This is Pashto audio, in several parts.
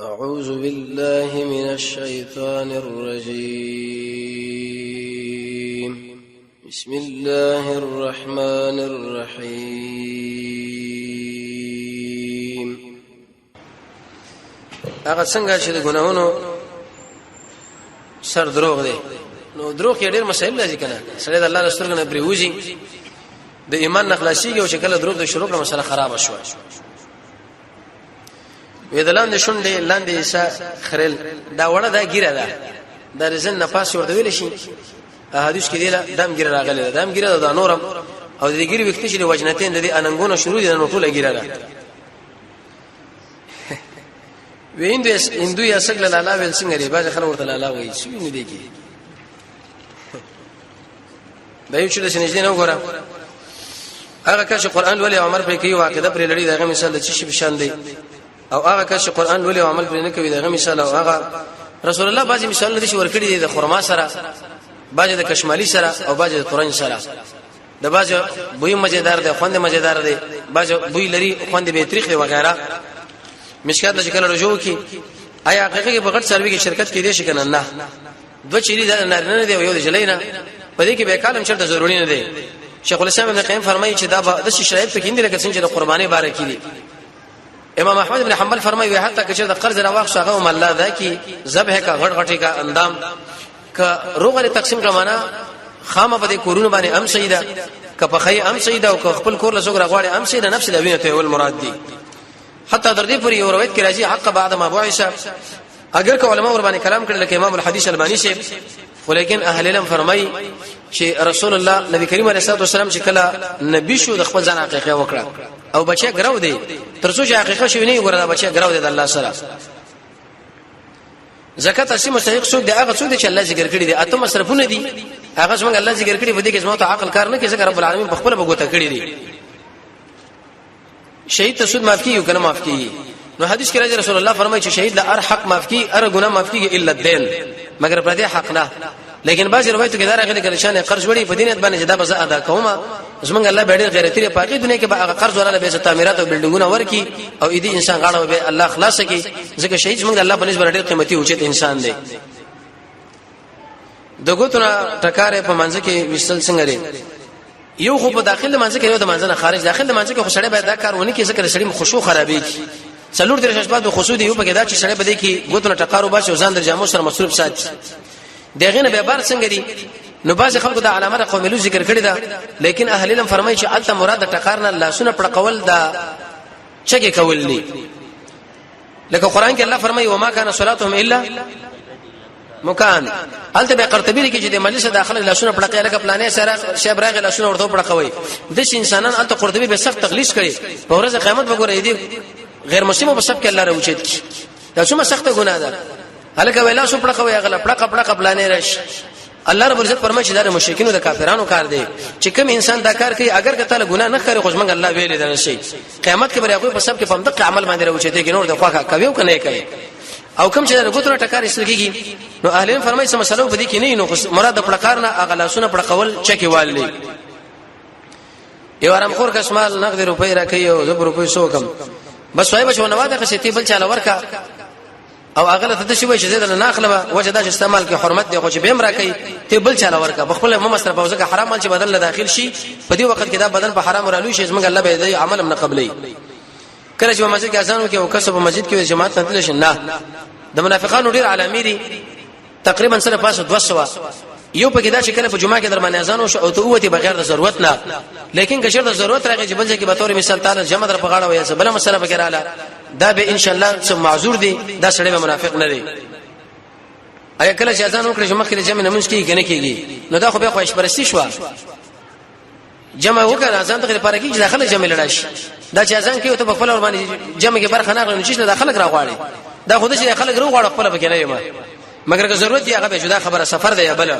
أعوذ بالله من الشيطان الرجيم بسم الله الرحمن الرحيم هغه څنګه چې د ګناهونو سر دروغ دی نو دروغ کې ډېر مسائل راځي کنه سړی د الله رسول نه پریوځي د ایمان نه خلاصيږي او چې کله دروغ د شروع کړه مسله خراب شوه. وې د لاندې شونډې لاندې حصہ خرل دا وړه دا ګیره ده، دا رزن نه پاس ورته ویل شي. احادیث کې دی لا دم ګیره راغلی ده، دم ګیره ده نورم او د ګیره وخت چې وجنتین د دې اننګونو شروع دي، نو ټوله ګیره ده. ویندو هندو یا سګل لالا ویل څنګه لري؟ باز خلک ورته لالا وایي، څه نه دی کی دا یو چې د نږدې نه وګوره. هغه کس چې قران لولي او عمل پرې کوي، واقعده پرې لړي، دغه مثال د چی شان دی؟ او هغه کس چې قران لولي او عمل پرې نه کوي، دغه مثال؟ او هغه رسول الله بعضی مثالونه دي چې ورکړي دي، د خرما سره، بعضی د کشمالي سره او بعضی د تورنج سره. د بعضی بوی مزیدار دی، خوند مزیدار دی، بعضی بوی لري، خوند به تریخ دی وغیرہ. مشکات چې کله رجوع کی، آیا حقیقت کې بغیر سروي کې شرکت کې دي شي کنه؟ نه، دوه چيري د نارینه نه دی او یو د جلۍ نه، په دې کې به کالم چرته ضروري نه دی. شیخ الاسلام ابن قیم فرمایي چې دا د شرایط په کې دي لکه څنګه چې د قرباني باره کې دي. امام احمد بن حنبل فرمایي حتی که چې د قرض راواخ شغه هم الله دا کی ذبح کا غړ غټي کا اندام ک روغه تقسیم کړه، معنا خامه په دې کورونه باندې ام سیدا ک په خی ام سیدا او ک خپل کور له څوک راغواړي ام سیدا، نفس د وینې ته ول مراد دي. حتی در دې پورې یو روایت کې راځي حق بعد ما بعث. اگر که علما ور باندې کلام کړل لکه امام الحدیث البانی شه، خو لیکن اهل علم فرمایي چې رسول الله نبی کریم علیه الصلاه والسلام چې کله نبی شو، د خپل ځان حقیقت وکړه او بچي ګرو دی، تر څو چې حقیقت شوی نه ګوره، دا بچي ګرو دی د الله سره. زکات اصلي مستحق څوک دی؟ هغه څوک دی چې الله ذکر کړی دی. اته مصرفونه دي، هغه څنګه الله ذکر کړی، په دې کې زموږ ته عقل کار نه کوي، ځکه رب العالمین په خپل بغوته کړی دی. شهید ته سود معاف کیږي کنه معاف کیږي؟ نو حدیث کې راځي رسول الله فرمایي چې شهید له هر حق معاف کیږي، هر ګناه معاف کیږي الا الدين، مګر پر دې حق نه. لیکن بعضی روایتو کې دا راغلي کله شان قرض وړي په دینت باندې چې دا به ادا کوم، زمونږ الله به ډېر غیرتی لري، پاکي دنیا کې به هغه قرض ولاله به تعمیرات او بلډینګونه ورکي او دې انسان غاړه به الله خلاص کړي، ځکه شهید زمونږ الله په نسبت ډېر قیمتي او چت انسان دی. د ګوتو ټکارې په منځ کې وستل څنګه لري؟ یو خو په داخل د منځ کې، یو د منځ نه خارج. داخل د منځ کې خو سړی باید دا کار ونه کړي، ځکه سړی خشوع خرابېږي. څلور درې شپه د خشوع دی، یو پکې دا چې سړی بده کې ګوتو نه ټکارو باسي او ځان د جامو سره مصروف ساتي. دغه نه به بار څنګه دي؟ نو بعض خلکو د علامه د قوم ذکر کړی دا، لیکن اهل علم فرمایي چې الته مراد د ټکار نه لاسونه پړقول دا چګه کول دي، لکه قران کې الله فرمایي وما كان صلاتهم الا مکان. هلته به قرطبي لیکي چې د مجلس داخله لاسونه پړقې، لکه پلانې سره شیب راغی لاسونه ورته پړقوي، د انسانان هلته قرطبي به سخت تغلیظ کړي. په ورځ قیامت وګورئ دي غیر مسلمو په سب کې الله راوچت کی، دا څومره سخته ګناه ده. هلکه ویلا سو پړقوي، هغه پړقه پړقه پلانې راشي. الله رب العزت فرمایي چې دا د مشرکینو د کافرانو کار دی، چې کوم انسان دا کار کوي اگر که تعالی ګناه نه کوي، خو موږ الله ویلې ده شي قیامت کې به هغه په سب کې په دقه عمل باندې راوچته کې نور د خواخه کوي او کنه کوي. او کوم چې د ګوتو ټکار ایستل کیږي، نو اهل علم فرمایي چې مسله په دې کې نه، نو مراد د پړکار نه هغه لاسونه پړکول چکی والي. یو آرام خور کس مال نقد روپۍ راکې او زبر روپۍ سو کم بس وای بچو نو واده خسې بل چاله ورکا او هغه ته د شی وای چې زه نه اخلم، وجه دا چې استعمال کې حرمت دی، خو چې بهم راکې ته بل چاله ورکا په خپل مصرف او ځکه حرام مال چې بدن له داخل شي، په دې وخت کې دا بدن په حرام رالوي شي، زمونږ الله به دې عمل هم نه قبلې. کله چې مسجد کې اذان وکي او کسب مسجد کې جماعت نه تل شي، نه، د منافقانو ډیر علامې دي، تقریبا سره پاسه 200. یو پکې دا چې کله په جمعه کې در باندې اذان وشو او ته وتی بغیر د ضرورت نه، لیکن که چېرته ضرورت راغی چې بل ځای کې به تور مثال تعالی جمع در په غاړه وي، بل مسله پکې رااله، دا به ان شاء الله څه معذور دي، دا سړی به منافق نه دی. ایا کله چې اذان وکړي چې مخکې جمع نمونځ کیږي کنه کیږي؟ نو دا خو به خواهش پرستی شو. جمع وکړه ځان ته لپاره کیږي داخله جمع لړا شي، دا چې ځان کې ته په خپل ور باندې جمع کې برخه نه غواړي چې داخله را غواړي، دا خو د چې خلک رو غواړي خپل پکې نه یم، مګر که ضرورت دی هغه به جدا خبره، سفر دی یا بل.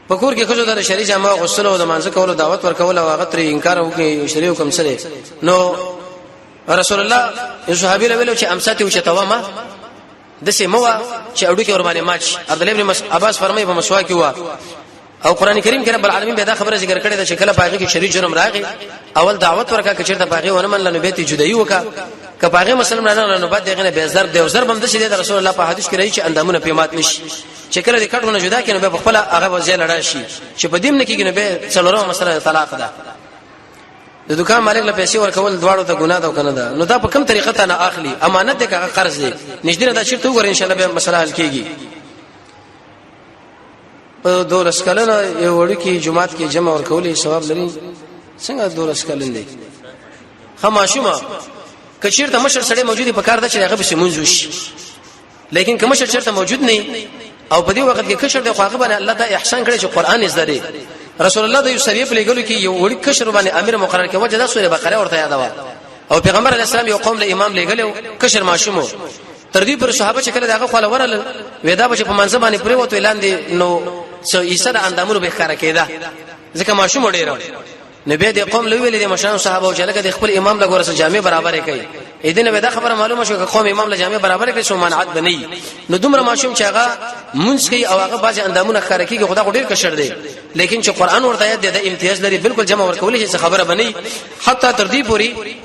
په کور کې خو د شری جامه غسل او د مانځ کولو دعوت ورکول او هغه ترې انکار وکړي، شری حکم سره. نو رسول الله یو صحابي له ویلو چې امساته او چتوا ما د سه موا چې اډو کې ور باندې ماچ. عبد الله ابن عباس فرمایي په مسواک کې وا. او قران کریم کې رب العالمین به دا خبره ذکر کړې ده چې کله پاغه کې شریک جرم راغی، اول دعوت ورکا، کچرته پاغه ونه منل نو به ته جدایي وکا، که پاغه مسلمان نه نو بعد دغه نه به ضرب دی. ضرب هم د شي د رسول الله په حدیث کې راځي چې اندامونه پیمات نشي، چې کله د کټونه جدا کینو به خپل هغه وځي لړا شي، چې په دیم نه کېږي نو به څلورمه مسله طلاق ده. د دکان مالک له پیسې ورکول دواړو ته ګناه ده او کنه ده؟ نو دا په کوم طریقه ته نه اخلي؟ امانت دی که قرض دی؟ نږدې نه دا چیرته وګورئ، ان شاء الله به مسله حل کیږي. په 12 کلن یو وړو کې جماعت کې جمع ورکولې ثواب لري؟ څنګه 12 کلن دی؟ خماشومه کچیرته مشر سړی موجودی، په کار ده چې هغه به مونږ وشي، لیکن که مشر چیرته موجود نه او په دې وخت کې کشر د خواغه باندې الله ته احسان کړی چې قران یې زده دی. رسول الله د یو سریه په لګلو کې یو وړي کشر باندې امیر مقرر کړ، وجه دا سوره بقره ورته یاد و. او پیغمبر علی السلام یو قوم له امام لګلو، کشر ماشومو، تر دې پر صحابه چې کله دغه خپل ورل ودا به په منځ باندې پرې وته لاندې نو څو عیسی د اندامونو به ښکارا کېده، ځکه ماشوم ډیر. نو بیا د قوم لوی ویل دي مشران صحابه چې لکه د خپل امام له ګوره سره جامع برابر کړي. اې دې نه دا خبره معلومه شو چې قوم امام له جامع برابر کړي شو منعت بنئ. نو دومره ماشوم چې هغه مونږ کوي او هغه بعض اندامونه ښکار کیږي، خدا خو ډیر کشر دی، لیکن چې قران ورته یاد دی د امتیاز لري، بالکل جمع ورکول شي، خبره بنئ. حتی تر دې پوري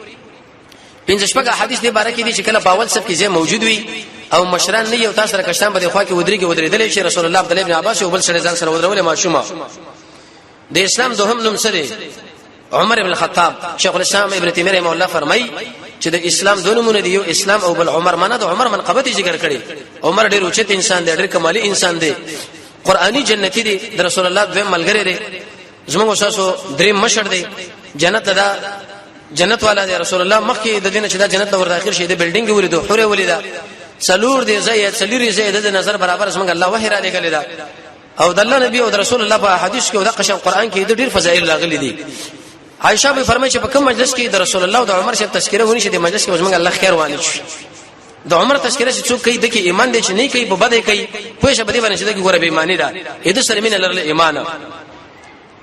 پنځه شپږ حدیث دی باره کې دي چې کله باول صف کې ځای موجود وي او مشران نه یو تاسو سره کشتان به خوا کې ودرېږي، ودرېدل شي. رسول الله عبد الله ابن عباس او بل سره ځان سره ودرول ماشومه. د اسلام دوهم نوم سره عمر ابن الخطاب. شیخ الاسلام ابن تیمیه رحمه الله فرمایي چې د اسلام دوه نمونه دي، یو اسلام او بل عمر. معنا د عمر منقبت ذکر کړي. عمر ډیر اوچت انسان دی، ډیر کمالي انسان دی، قرآني جنتی دی، د رسول الله دویم ملګری دی، زموږ اساسو دریم مشر دی، جنت دا جنت والا دی. رسول الله مخکې د دینه چې دا جنت ور داخل شي د بلډینګ ولید، حوره ولید، څلور دی زید څلوري زید د نظر برابر زموږ الله وحی را لګل دا. او د الله نبی او د رسول الله په حدیث کې او د قشن قران کې د ډیر فضایل راغلي دي. عائشه به فرمایي چې په کوم مجلس کې د رسول الله او د عمر شپ تذکره ونی شي، د مجلس کې زموږ الله خیر وانه شي. د عمر تذکره چې څوک کوي د کې ایمان دی، چې نه کوي په بده کوي پوه شه بده باندې چې د ګوره به ایمانی ده. اې د سره مینه لرل ایمان.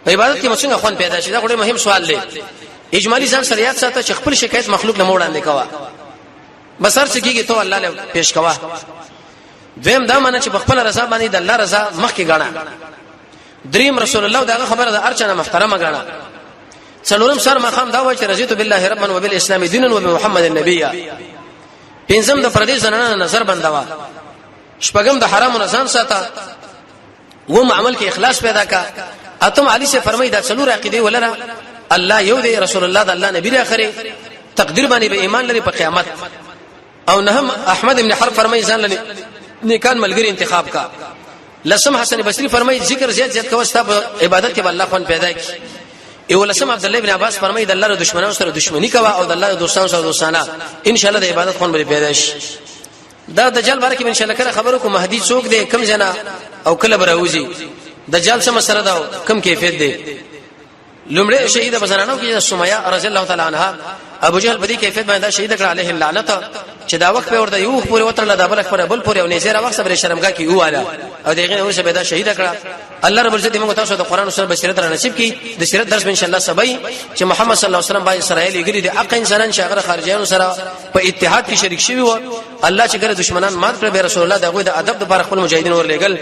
په عبادت کې څنګه خوان پیدا شي؟ دا ډېر مهم سوال دی. اجمالی ځان سره یاد ساته چې خپل شکایت مخلوق نه وړاندې کوه، بس هر څه کېږي ته الله له پیش کوه. دویم دا معنی چې په خپل رضا باندې د الله رضا مخکې غاڼه. دریم رسول الله دغه خبره د ارچنه محترمه غاڼه. څلورم سر مخام دا وایي چې رضیت بالله ربا وبالاسلام دینا وبمحمد النبی. پنځم د پردې زنانه نظر بندوا. شپږم د حرامو نه ځان ساته. وم عمل کې اخلاص پیدا کا. اتم علی سے فرمای دا څلور عقیده ولره: الله یو دی، رسول الله د الله نبی راخره، تقدیر باندې به ایمان لري، په قیامت. او نهم احمد ابن حرب فرمای ځان لنی نیکان ملګری انتخاب کا. لسم حسن بصری فرمای ذکر زیات زیات کوه، ستا په عبادت کې به الله خوان پیدا کی. یو لسم عبد الله ابن عباس فرمای د الله د دشمنانو سره دشمنی کوه او د الله د دوستانو سره دوستانه، ان شاء الله د عبادت خوان به پیدا شي. دا دجال باره کې ان شاء الله کله خبرو کو. مهدی څوک دی، کم جنا او کله براوځي، دجال څه مسله ده، کم کیفیت دی؟ لومړی شهید په زنانو کې سمیه رضی الله تعالی عنها. ابو جهل په دې کیفیت باندې شهید کړ علیه اللعنت چې دا وخت په ورته یو پورې وترله، دا بل خبره بل پورې او نزیر وخت صبر شرمګا کې واله او دغه نو څه دا شهید کړه. الله رب عزت موږ تاسو د قران او سنت بصیرت را نصیب کړي. د سیرت درس ان شاء الله سبای چې محمد صلی الله علیه وسلم باندې اسرائیل ګری د حق انسانان چې هغه خارجیانو سره په اتحاد کې شریک شوی و، الله چې کله دشمنان مات کړ به رسول الله دغه د ادب لپاره خپل مجاهدین ورلېګل.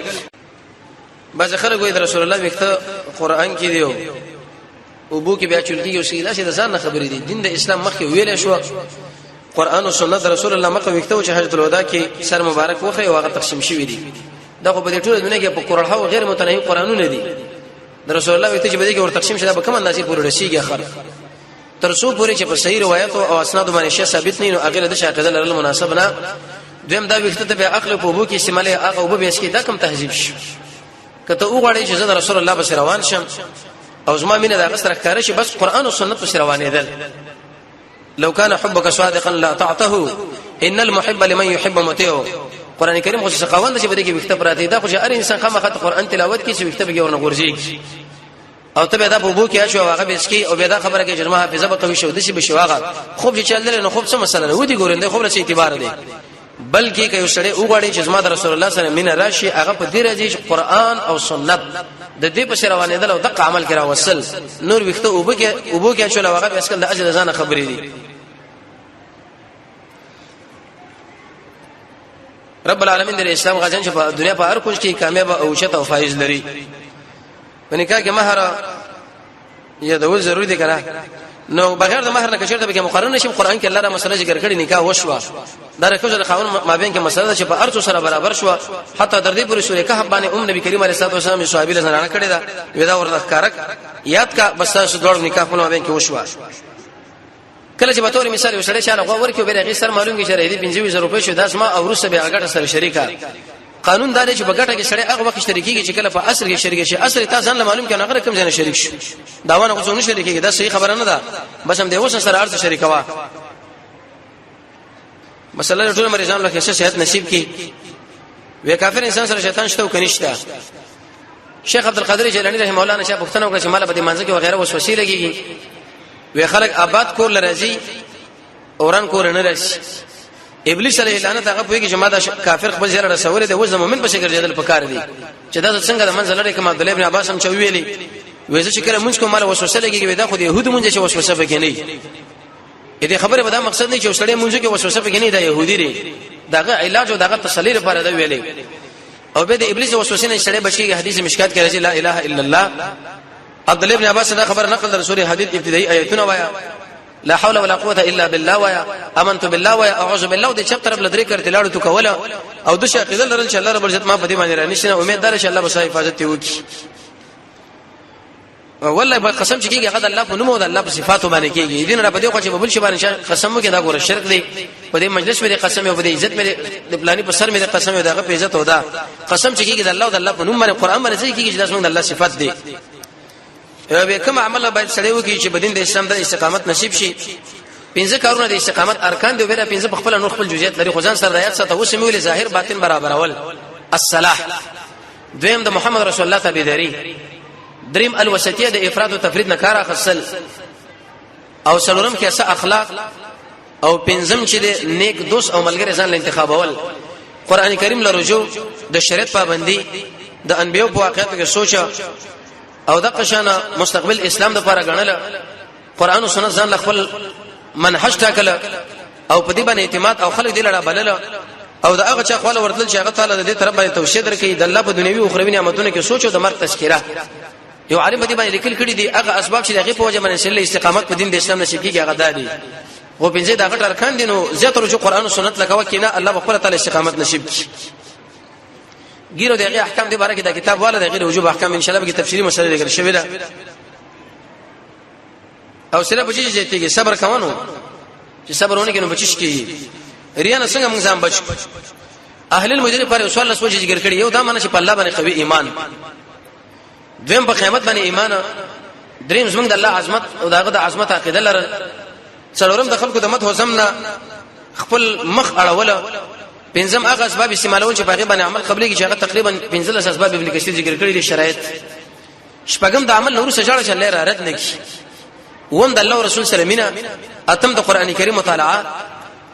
بعض خلک وایي د رسول الله وخت قران کې دیو او بو کې بیا چول کېږي، او سیلا چې د ځان نه خبرې دي. دین د اسلام مخکې ویل شو، قران او سنت رسول الله مخکې وخت چې حجۃ الوداع کې سر مبارک وخره او هغه تقسیم شوی دي. دا خو په دې ټوله دنیا کې په قران او غیر متناهي قرانونه دي. د رسول الله وخت چې په دې کې ور تقسیم شوه، په کوم اندازې پورې رسیږي اخر تر څو پورې چې په صحیح روایت او اسناد باندې شی ثابت نه، نو هغه د شاقده لرل مناسب نه. دویم دا وخت ته به عقل په وبو کې استعمالي هغه وبو به اسکی دا کم تهذیب شي. کته وغواړي چې زه د رسول الله بس روان شم او زما مینه د هغه سره ښکاره شي، بس قران او سنت پس روانېدل. لو كان حبك صادقا لا تعته ان المحب لمن يحب مطيع. قران کریم خو څه قوانین چې بده کې وخت پراته دا خو چې هر انسان خامخا قران تلاوت کوي چې وخت به ورنه غورځي او ته به دا په بو کې شو هغه به سکی او به دا خبره کې جرمه حافظه به قوي شو د شي بشي واغه خوب چې چل نو خوب څه مسله نه ودی ګورند خوب له اعتبار دی. بلکې که یو سړی وغواړي چې زما د رسول الله سره مینه راشي، هغه په دې راځي چې قران او سنت د دې په سر روانېدل او دغه عمل کې راوصل. نور وخته وبو کې چې هغه به اسکل د اجر ځان خبرې دي. رب العالمین د اسلام غازیان چې په دنیا په هر کوچ کې کامیاب او شته او فایز لري. په نکاح کې مہر یادول ضروري دي کنه؟ نو بغیر د مہر نه کچرته به مقرر نشي. قران کې الله را مسله ذکر کړي، نکاح وشوه، دا رکوزه د خاون مابین کې مسله چې په ارڅو سره برابر شو. حتی در دې پورې سورې کهف باندې ام نبی کریم علیه الصلاه والسلام صحابي له زنانه کړي دا ودا ورته کارک یاد کا، بس تاسو دوړ نکاح خپل مابین کې وشوه. کله چې به تور مثال یو سړی چاله غو ورکیو، به هغه سر معلوم کی چې دې 25 روپۍ شو، داس ما او روسه به غټه سره شریکا. قانون دا دی چې په ګټه کې سړی هغه وخت شریکیږي چې کله په اصل کې شریک شي. اصل ته ځان له معلوم کنه، هغه کوم ځای نه شریک شي، دا ونه خو نه شریکیږي. دا صحیح خبره نه ده، بس هم دی اوس سره ارزه شریکوا. مسله ټول مریضان له ښه صحت نصیب کی. وی کافر انسان سره شیطان شته او کنيشته؟ شیخ عبد القادر جیلانی رحم الله نه پوښتنه وکړه چې مال په دې منځ کې وغیرہ وسوسې لګيږي. وی خلک آباد کور لرځي، اوران کور نه راشي. ابلیس علیه لعنت هغه پوهیږي چې ما دا کافر خپل ځای رسولې دی، اوس د مؤمن په شکل ګرځیدل پکار دي چې دا څنګه د منځ لري. کوم عبد الله ابن عباس هم چې ویلي، وې زه چې کله مونږ کوم مال وسوسه لګیږي، دا خو د يهودو مونږ چې وسوسه پکې نه. دې خبره به دا مقصد نه چې وسړی مونږ کې وسوسه پکې نه، دا يهودي دی، داغه علاج او داغه تسلی لپاره دا ویلي. او به د ابلیس وسوسې نه سړی بچي، حدیث مشکات کې راځي، لا اله الا الله. عبد الله ابن عباس دا خبر نقل در سورې حدید ابتدایي آیتونه وایا، لا حول ولا قوت الا بالله وایا، امنت بالله وایا، اعوذ بالله. د چپ طرف لدرې کرته لاړو تو کوله او د شاقیده لرل چې الله رب العزت ما په دې باندې رانیشنه، امید دار چې الله به حفاظت وکړي. والله په قسم چې کیږي هغه د الله په نوم او د الله په صفاتو باندې کیږي. دین را په دې خو چې په بل شي باندې قسم وکړي، دا ګوره شرک دی. په دې مجلس مې قسم او په دې عزت مې، د پلاني په سر مې قسم او دغه په عزت او دا قسم چې کیږي د الله او د الله په نوم باندې، قران باندې چې کیږي چې دا څنګه د الله صفات دی. یو به کوم عمل باید سړی وکړي چې بدین د اسلام د استقامت نصیب شي؟ پنځه کارونه د استقامت ارکان دی، ویره پنځه په خپل نور خپل جزئیات لري، خو ځان سره رعایت ساته. اوس مې ویل ظاهر باطن برابرول، الصلاح. دویم د محمد رسول الله تابعداري، دریم الوسطیه، د افراط او تفرید نه کار اخیستل، او څلورم کې اخلاق، او پنځم چې د نیک دوست او ملګری ځان له انتخابول، قران کریم له رجوع، د شریعت پابندي، د انبیو په واقعاتو کې سوچ او د قشانه مستقبل اسلام د لپاره غنل، قران او سنت ځان له خپل منهج ټاکل او په دې باندې اعتماد او خلک دې لړا بلل، او د هغه چا خپل ورتل چې هغه تعالی د دې طرف باندې توصیه درکې، د الله په دنیوي او اخروی نعمتونو کې سوچ او د مرګ تذکرہ. یو عالم په دې باندې لیکل کړی دی، هغه اسباب چې دغه په وجه باندې سره استقامت په دین د اسلام نصیب کیږي هغه دادی. خو پنځه دا غټ ارکان دي، نو زیات رجوع قران او سنت لکه وکینا، الله په خپل تعالی استقامت نصیب کړي. ګیرو دغه احکام دی باره کې دا کتاب والا د غیر وجوب احکام ان شاء الله به تفصیلی مسله ذکر شوی ده. او سره بچی چې صبر کوونو چې صبر ونه کینو بچی کیږي. ریا نه څنګه موږ ځان بچ؟ اهل المدینه پر سوال له سوچ ذکر کړي. یو دا معنی چې په الله باندې قوي ایمان، دویم په قیامت باندې ایمان، دریم زمونږ د الله عظمت او داغه د عظمت عقیده لرل، څلورم د خلکو د مت هوزم نه خپل مخ اړول، پنځم هغه اسباب استعمالول چې په باندې عمل قبليږي، چې هغه تقریبا 15 اسباب ابن کثیر ذکر کړی دي شرایط، شپږم د عمل نور سره چې الله را رد نه کی، وم د الله رسول سره مینا، اتم د قران کریم مطالعه،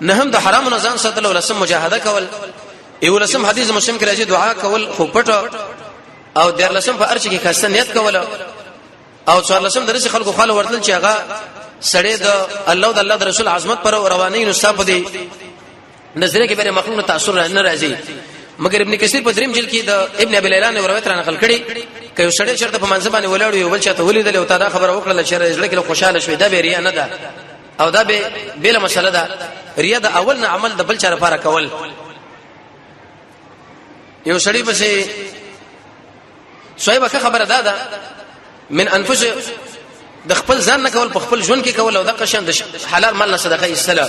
نهم د حرام نه ځان ساتل، ولسم مجاهده کول، یو لسم حدیث مسلم کې راځي دعا کول خو پټ، او دیارلسم په ارچ کې خاصه نیت کول، او څوارلسم درس خلکو خاله ورتل چې هغه سړی د الله او د الله د رسول عظمت پر رواني نو صاحب دی نظریه کې بیر مخلوق تاثر نه راځي. مګر ابن کثیر په دریم جلد کې د ابن ابي لیلان روایت را نقل کړي، که یو سړی چرته په منځ باندې ولاړ یو بل چاته ولیدل او تا دا خبره وکړه چې زړه کې خوشاله شوې، دا به ریا نه ده او دا به بل مسله ده. ریا د اول نه عمل د بل چا لپاره کول. یو سړی پسې صاحب خبره ده، ده من انفس د خپل ځان نه کول، په خپل ژوند کې کول، او د قشن د حلال مال نه صدقه ایستل.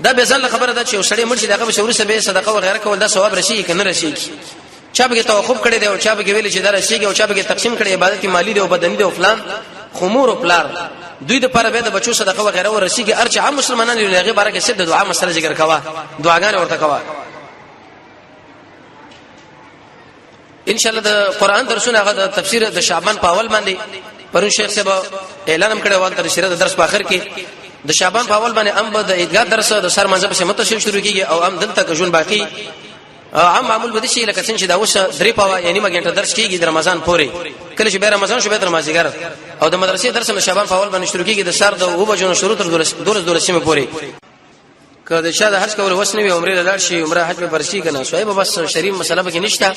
دا به ځان خبره ده چې یو سړی مرشي دغه به ورسره به صدقه و غیره کول، دا ثواب رسیږي کنه رسیږي؟ چا به توقف کړی دی او چا به ویل چې دا رسیږي او چا به تقسیم کړی، عبادت مالی دی او بدني دی او فلان خمور او پلار دوی د پاره به د بچو صدقه و غیره ورسیږي. ارچ عام مسلمانان یې هغه باره کې سید دعا مسله ذکر کوا، دعاګانې ورته کوا. ان شاء الله د قران درسونه هغه د تفسیر د شعبان په اول باندې، پرون شیخ صاحب اعلان هم کړی و تر شریعت درس په اخر کې د شعبان په اول باندې ام د عیدګاه درس د سر منځ په متصل شروع کیږي، او ام دلته کې ژوند باقی عام معمول به شي لکه څنګه چې دا اوس درې پاوه یعنی مګنټه درس کیږي د رمضان پورې. کله چې به رمضان شو به رمضان او د مدرسې درس د شعبان په اول باندې شروع کیږي د سر د 7 بجو شروع تر 12:12 پورې. که د چا د حج کول وس نه وي، عمره لاړ شي، عمره حج به فرض شي کنه؟ صاحب بس شریف مسله به کې نشته.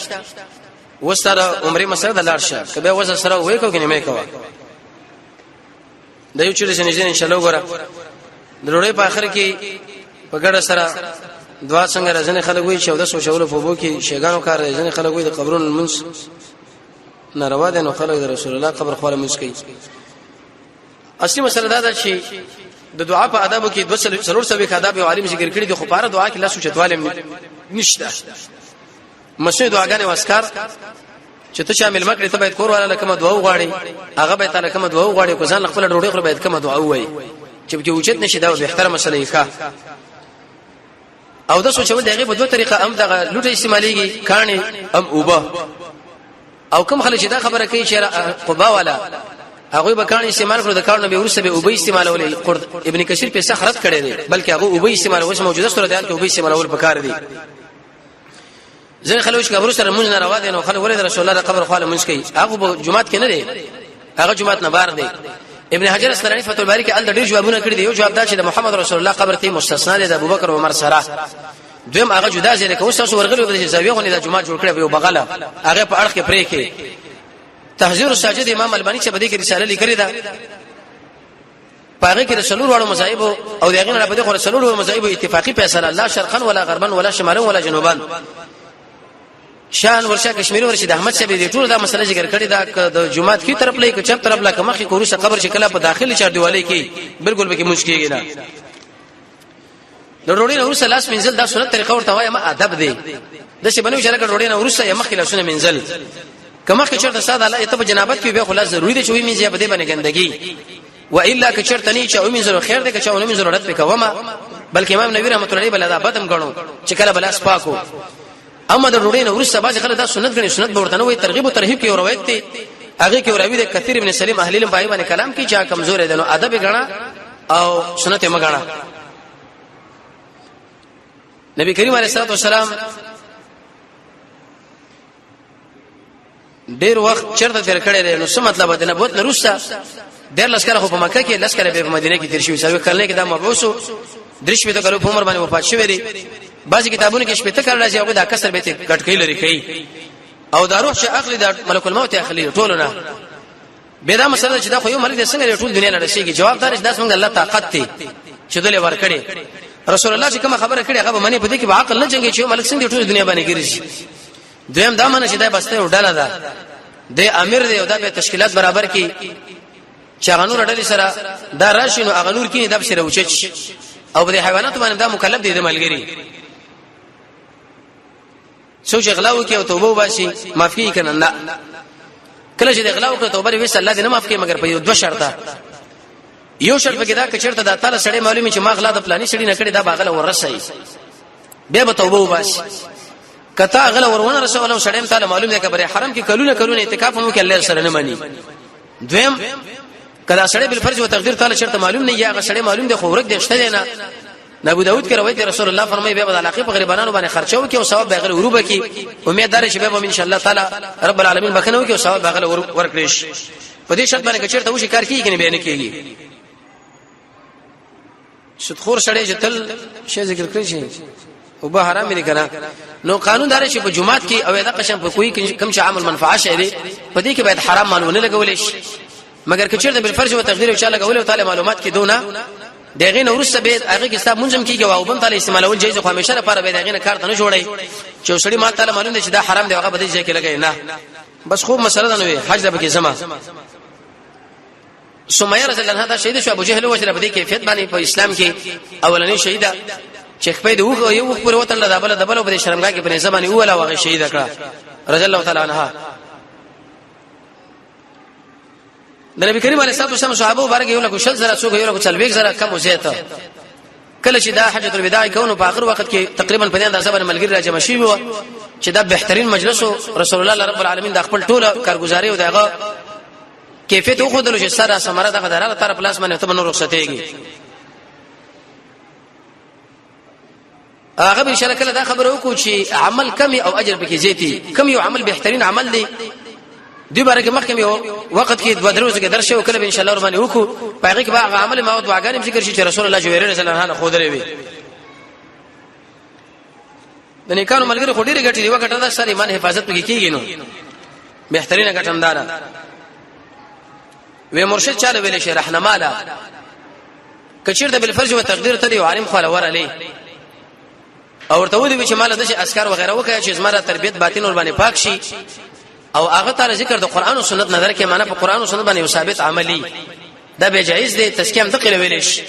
وسره عمره مسله د لاړ شه کبه وسه سره وې کو کنه مې کوه د یو چیرې نږدې ان شاء الله وګوره د ډوډۍ په اخر کې په ګډه سره دعا څنګه راځنه خلک وي چې د سوچولو په بو کې شیګانو کار دی ځنه خلک وي د قبرونو منځ ناروا دي نو خلک د رسول الله قبر خواله منځ کوي. اصلي مسله دا ده چې د دعا په آدابو کې 240 آداب یو عالم ذکر کړی دي، خو پاره دعا کې لاس چتواله نشته. مسنوع دعاګانې واسکار چې ته شامل مکړې، ته باید کور والا لکه دعا وغواړي، هغه به تعالی کومه دعا وغواړي، کو ځان خپل ډوډۍ خور باید کومه دعا وایي چې په اوچت نشي، دا به احترام مسلې ښه. او د سوچول دغه په دوه طریقه هم دغه لوټه استعماليږي، کانی هم اوبه. او کوم خلک چې دا خبره کوي چې قبا والا هغه به کانی استعمال کړو، د کارونو به ورسره به اوبه استعمالولې، قرد ابن کثیر په سخرت کړی دی، بلکې هغه اوبه استعمال اوس موجوده صورت حال کې اوبه استعمالول پکار دي. ځینې خلک چې قبر سره مونږ نه روا دي، نو خلک ولې رسول الله د قبر خواله مونږ کوي؟ هغه په جمعات کې نه دی، هغه جمعات نه بار دی. ابن حجر اسقلاني فتح الباري کې ال ډېر جوابونه کړی دی. یو جواب دا چې د محمد رسول الله قبر ته مستثنا دی د ابوبکر او عمر سره، دویم هغه جدا ځای دی، اوس تاسو ورغلي به زاویه غونې د جمعه جوړ کړی یو بغله هغه په اړخ کې پرې کې. تحذير الساجد امام الباني چې په دې کې رساله لیکلې ده، پاغه کې د څلور واړو مذاهب او د هغې نه په دې خو څلور واړو مذاهب اتفاقی فیصله، لا شرقا ولا غربا ولا شمالا ولا جنوبا. شان ورشه کشمیر ورشه د احمد شاه دې ټول دا مسله ذکر کړې ده، د جمعات کی طرف لې چپ طرف لا کمخې کوروسه قبر چې کله په داخلي چار دیوالي کې بالکل به کې مشکل نه. د ډوډۍ نه وروسته لاس منځل دا سنت طریقه ورته وایم، ادب دی. د څه بنو چې لکه ډوډۍ نه وروسته یې مخکې لاسونه منځل، کما کې چرته ساده الله ته په جنابت کې به خلاص ضروری دی چې وی منځي په دې باندې ګندګي، و الا که چرته نه چې ومنځلو خیر دی، که چا ونه منځلو رد پکوما. بلکې امام نبی رحمت الله علیه بل دا بدم غنو چې کله بلاس پاکو. اما د ډوډۍ نه وروسته بعض خلک دا سنت غني، سنت به ورته نه وي. ترغیب او ترهیب کې روایت دی، هغه کې راوی د کثیر ابن سلیم اهل علم پای باندې کلام کې چې کمزور دی، نو ادب غنا او سنت مګنا. نبی کریم علیه الصلاه والسلام ډیر وخت چرته تیر کړی دی، نو څه مطلب دی؟ نبوت نروسته ډیر لس کاله خو په مکه کې، لس کاله په مدینه کې تیر شوی، سوي کله کې دا مبعوث درش په کلو په عمر باندې وفات شوی دی. بعضی کتابونو کې شپته کال راځي، هغه دا کسر به ته کټکې لري کوي، او دا روح چې اخلي دا ملک الموت اخلي ټولونه. به دا مسله چې دا خو یو ملک دی، څنګه ټول دنیا لړ شي؟ جواب دار چې دا څنګه الله طاقت دی چې دله ور کړی. رسول الله چې کوم خبره کړې هغه به منی، په دې کې به عقل نه جنگي چې ملک څنګه ټول دنیا باندې ګرځي. دویم دا منه چې دا بسته وډاله ده، د امیر دی او دا به تشکیلات برابر کی چې هغه نور ډلې سره دا راشي، نو هغه نور کینی دا سره وچچ او په حیوانات باندې دا مکلف دي د ملګری. څوک چې غلا وکي او توبه وباسي معاف کیږي کنه؟ نه، کله چې د غلا وکړه توبه ویسه الله دې نه معاف کوي، مګر په یو دوه شرطه. یو شرط پکې دا کچرته دا تعالی سړی معلومي چې ما غلا د پلاني سړي نه کړی، دا باغله ورسي بیا به توبه وباسي. کته غلا ورونه رسول او سړی تعالی معلوم دی کبره حرم کې کلونه کلونه اعتکاف هم کې الله سره نه مانی. دویم کله سړی بل فرض او تقدیر تعالی شرط معلوم نه یا هغه سړی معلوم دی خو ورک دی شته نه. ابو داود کې روایت رسول الله فرمایي بیا به علاقه په غریبانو باندې خرچو کې او ثواب به غل وروبه کې، امید دار چې بیا به ان شاء الله تعالی رب العالمین بخنه وکي او ثواب به غل ورکړي شي. په دې شرط باندې چې چیرته وشي کار کیږي کنه به نه کیږي. سودخور سړی چې تل شی ذکر کړی شي او به حرام دي کنه، نو قانون دار چې په جمعات کې او دا قسم په کوی کم چې عام المنفعه شی دی، په دې کې باید حرام مالونه لګول شي. مګر که چیرته بالفرض او تقدیر او چا لګول او تعالی معلومات کې دونه دغه نو ورسته به هغه کې ستا منظم کیږي او بم تعالی استعمالول جایز، خو همیشه لپاره به دغه نه کار ته نه جوړي چې سړی مال تعالی معلوم دی چې دا حرام دی هغه به دې ځای کې لګي نه. بس خو مسله ده، نو حج ده پکې زما. سمیه رضی الله عنها دا شهید شو، ابو جهل وجره په دې کیفیت باندې په اسلام کې اولنې شهیده چې خپل د وخت یو وخت پر وطن له بل د بل په شرمګاه کې په زبانی اوله وغه شهید کړه رضی الله تعالی عنها. د نبی کریم علیه الصلاه والسلام صحابه مبارک یو لکه شل زره څوک، یو لکه څلوېښت زره کم زیاته. کله چې دا حجۃ الوداع کونو په اخر وخت کې تقریبا په دې اندازه باندې ملګری راجمع شي وو چې دا بهترین مجلس رسول الله رب العالمین د خپل ټوله کارګزاري او دغه کیفیت خو دلو چې سره سمره دغه دراله طرف لاس باندې ته نور رخصتېږي. هغه به ان شاء الله کله دا خبره وکړو چې عمل کمی او اجر پکې زیاتی، کم یو عمل بهترین عمل دی. دی باره کې مخکې یو وخت کې دوه درو څخه درشه وکړه ان شاء الله ور باندې وکړو. په هغه کې به هغه عمل ما او دعاګانې ذکر شي چې رسول الله جویری رضی الله عنه خو درې وي. د نیکانو ملګری خو ډېرې ګټې دی، وګټه دا سره ایمان حفاظت پکې کیږي. نو بهترینه ګټه هم داره. وی مرشد چاله ویل شي رهنما لا کچیر د بالفرض او تقدیر ته دی عالم خو ور علی او ورته ودی چې مال د اسکار وغیرہ وکړي چې زما د تربیت باطن ور باندې پاک شي، او هغه تعالی ذکر د قران او سنت نظر کې معنی په قران او سنت باندې یو ثابت عملی، دا به جایز دی. تزکیه هم دقیق ویل شي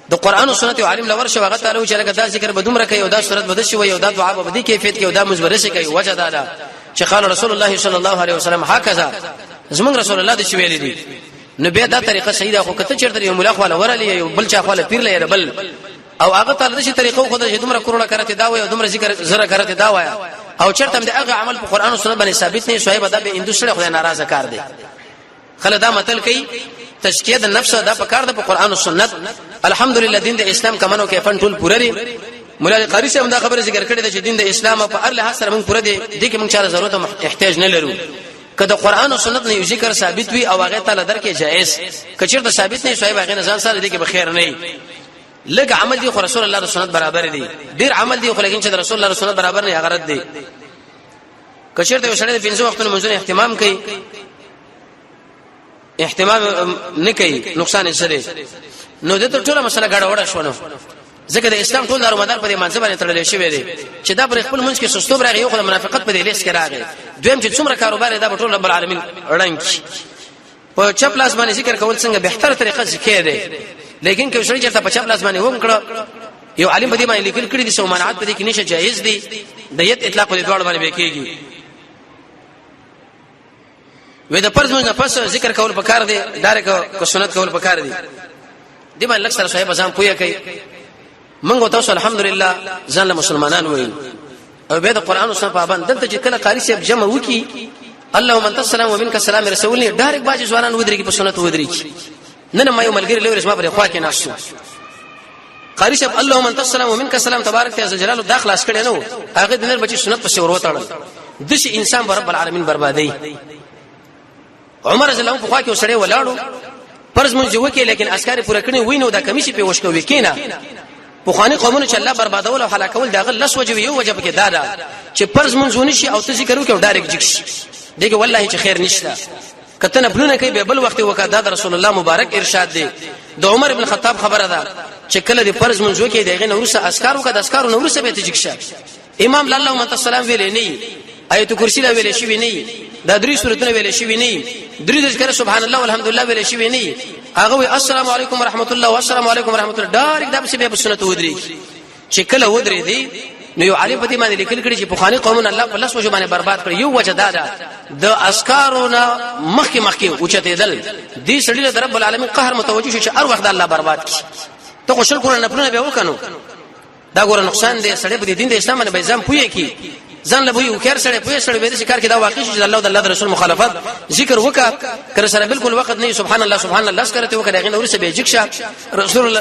د قران او سنت او عالم لور شو، هغه تعالی چې لکه دا ذکر به دومره کوي او دا صورت به شي او دا دعا به دې کیفیت کې او دا مزبرسي کوي. وجه دا ده چې قال رسول الله صلی الله علیه وسلم هکذا، زمونږ رسول الله د شی ویل دي، نو بیا دا طریقه صحیح ده. خو کته چیرته یو مولا خو ورلې یو بل چا خو پیر لې بل او هغه تعالی د طریقو خو د دومره کروڑه کرته دا وای او دومره ذکر زره کرته دا وای، او چرته هم د هغه عمل په قران او سنت باندې ثابت نه، صاحب دا به اندوسره خدای ناراضه کار دی. خله دا متل کوي تزکیه د نفس دا په کار ده په قران او سنت. الحمدلله دین د اسلام کمنو کې فن ټول پوره دی. مولا قاری صاحب دا خبره ذکر کړې ده چې دین د اسلام په هر لحاظ سره موږ پوره دی، د کې موږ چاره ضرورت او احتیاج نه لرو. که د قران او سنت نه یو ذکر ثابت وي او هغه تعالی درکې جائز، که چیرته ثابت نه، صاحب هغه نه ځان سره دي کې به خیر نه. لږ عمل دی خو رسول الله د سنت برابر دی، ډیر عمل دی خو لیکن چې د رسول الله سنت برابر نه، هغه رد دی. که چیرته یو سړی د پنځه وختونو منځونه اهتمام کوي، اهتمام نه کوي، نقصان یې سره نو د ټوله مسله ګډه وډه شونه، ځکه د اسلام ټول دارو مدار په دې منځ باندې تړل شوی دی چې دا پر خپل منځ کې سستوب راغی، یو خو منافقت په دې لیس کې راغی، دویم چې څومره کاروبار دا په ټول رب العالمین ړنګ. په چپ لاس باندې ذکر کول څنګه بهتره طریقه ذکر دی، لیکن که سړی چرته په چپ لاس باندې وم کړه، یو عالم په دې باندې لیکل کړی دي سو منعت په دې کې نشه جایز دی، د یت اطلاق په دې دواړو باندې کېږي. وې د فرض مونږ پس ذکر کول پکار دی ډایرک کو سنت کول پکار دی؟ دی باندې لکه سره صاحب ځان پوهه کوي. موږ تاسو الحمدلله ځان له مسلمانان وایو او به د قران او سنت پابند. دلته چې کله قاری صاحب جمع وکي اللهم انت السلام ومنك السلام رسول نه، ډایرک باج ځوانان ودرېږي، په سنت ودرېږي. نن ما یو ملګری لوري زما پر خوا کې ناشو، قاری صاحب اللهم انت السلام ومنك السلام تبارک ته جلاله دا خلاص کړي، نو هغه د نر بچی سنت پسې وروتړل. دشي انسان رب العالمین بربادي. عمر رضی الله عنه په خوا کې وسړی ولاړو، فرض مونږ وکي لیکن اسکار پوره کړی وینو دا کمی شي په وشکو وکینا. په خواني قومونو چې الله بربادول او هلاکول دغه لس وجه، یو وجه پکې دا ده چې فرض مونږ ونشي او ته ذکر وکي او ډایرک جګ شي، دغه والله چې خیر نشته. کته نه بلونه کوي به بل وخت وکړه. دا رسول الله مبارک ارشاد دی، د عمر ابن خطاب خبره ده چې کله د فرض مونږ وکي دغه نورسه اسکار وکړه، د اسکار نورسه به ته جګ شه. امام لاله من السلام ویلې نه، ایت کرسی لا ویلې شوی نه، دا درې سورتونه ویلې شوی نه، درې ذکر سبحان الله والحمد لله ویلې شوی نه، هغه وی السلام علیکم ورحمت الله والسلام علیکم ورحمت الله، ډایرک دا به په سنت ودري. چې کله ودرې دی نو یو عالم په دې باندې لیکل کړي چې پخواني قومونه الله په لس وجه باندې برباد کړ، یو وجه دا ده د اسکارو نه مخکې مخکې اوچتېدل. دې سړي له رب العالمین قهر متوجه شو چې هر وخت الله برباد کړي، ته خو شل کړه نفلونه به وکنو. دا ګوره نقصان دی، سړی په دې دین د اسلام باندې به ځان پوهه کی، ځان له وی وکړ سړی پوهه سړی به دې کار کې دا واقع شي چې الله او د الله رسول مخالفت ذکر وکا کړ سره بالکل وخت نه، سبحان الله سبحان الله سکرته وکړه، هغه نور څه به جګ شه.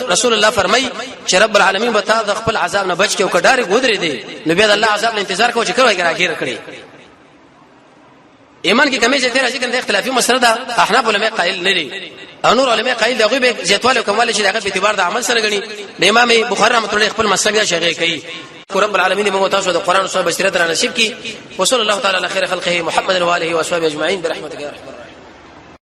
رسول الله فرمای چې رب العالمین به تا د خپل عذاب نه بچ کې او کډارې ګودرې دي، نو بیا د الله عذاب له انتظار کوي چې کړه راګیر کړي. ایمان کې کمی زیاته راځي کنه؟ اختلافي مسله ده، احناف علماء قائل نه دي او نور علماء قائل دغه به زیاتواله کمواله چې دغه په اعتبار د عمل سره غني. د امام بخاری رحمت الله خپل مسلک دا شغه کوي. رب العالمین موږ تاسو د قران او سنت بصیرت را نصیب کړي. وصلی الله تعالی علی خیر خلقه محمد و آله و اصحابه اجمعین برحمتک یا ارحم.